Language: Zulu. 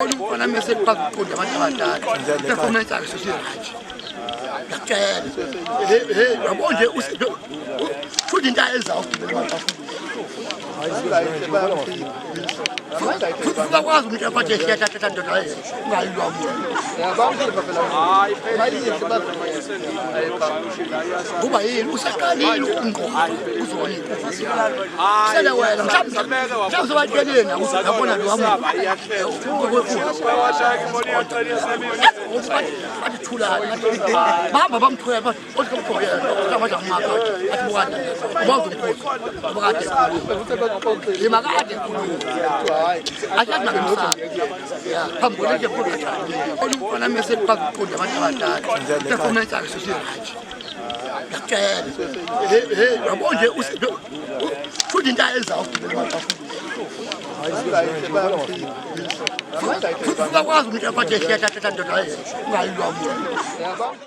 Umfana mese ekwazi ukuqonda abantu abadala. Performance yakhe sesi-right. Ngiyakutshela. He he yabo nje futhi into ayenzayo futhi uyakwazi umuntu aphathe ehlehla ndoda ungayilwa muntu. Kuba yini useqalile ukungqondo uzona inkosi. Sele wena mhlawumbe mhlawumbe sobatsheleni ukuthi yabona lo wami. Bathi thulani bahamba bamthwele bathi othi kamgqokela mhlawumbe adla athi bukade ubazi umkhosi ngoba kade yima kade ekhuluma asazi makamsana ya phambi kwelitshe futhi umfana mese ekwazi ukuqonda abantu abadala performance yakhe sesi-right. Ngiyakutshela. He he yabo nje futhi into ayenzayo futhi uyakwazi umuntu aphathe ehlehla ndoda ungayilwa muntu.